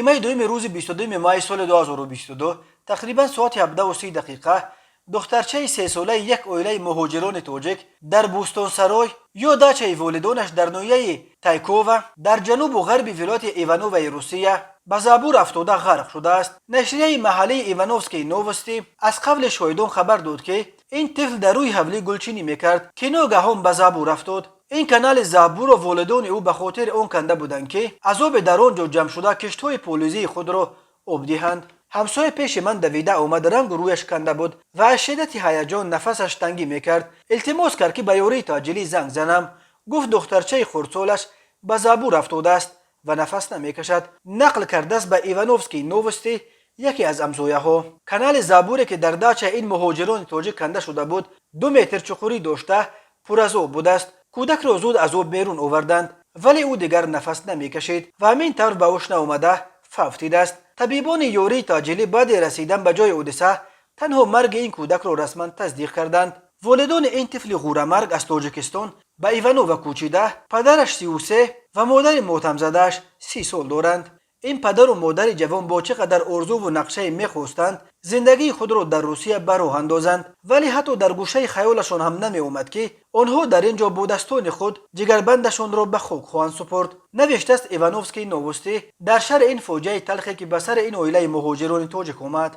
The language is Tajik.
Нимаи дуюми рӯзи 22 май соли 2022, тақрибан соати 17:30 дақиқа, духтарчаи сесолаи як оилаи муҳоҷирони тоҷик дар бӯстонсарой ё дачаи волидонаш дар ноҳияи Тайкова дар ҷанубу ғарби вилояти Ивановаи Русия ба забур афтода ғарқ шудааст. Нашрияи маҳаллии «Ивановские новости» аз қавли шоҳидон хабар дод, ки ин тифл дар рӯи ҳавлӣ гулчинӣ мекард, ки ногаҳон ба забур афтод. Ин канали забурро волидони ӯ ба хотири он канда буданд, ки аз оби дар он ҷо ҷамъшуда киштҳои полизии худро об диҳанд. Ҳамсоя пеши ман давида омад, рангу рӯяш канда буд ва аз шиддати ҳаяҷон нафасаш тангӣ мекард. Илтимос кард, ки ба ёрии таъҷилӣ занг занам. Гуфт, духтарчаи хурдсолаш ба забур афтодааст ва нафас намекашад, нақл кардааст ба «Ивановские новости» яке аз ҳамсояҳо. Канали забуре, ки дар дачаи ин муҳоҷирони тоҷик канда шуда буд, 2 метр чуқурӣ дошта, пур аз об будааст. Кӯдакро зуд аз об берун оварданд, вале ӯ дигар нафас намекашид ва ҳамин тавр ба ҳуш наомада фавтидааст. Табибони ёрии таъҷилӣ баъди расидан ба ҷои ҳодиса танҳо марги ин кӯдакро расман тасдиқ карданд. Волидони ин тифли ғӯрамарг аз Тоҷикистон ба Иванова кӯчида, падараш 33 ва модари мотамзадааш 30 сол доранд. Ин падару модари ҷавон бо чӣ қадар орзуву нақшае мехостанд зиндагии худро дар Русия ба роҳ андозанд, вале ҳатто дар гӯшаи хаёлашон ҳам намеомад, ки онҳо дар ин ҷо бо дастони худ ҷигарбандашонро ба хок хоҳанд супорд, навиштааст «Ивановские новости» дар шарҳи ин фоҷиаи талхе, ки ба сари ин оилаи муҳоҷирони тоҷик омад.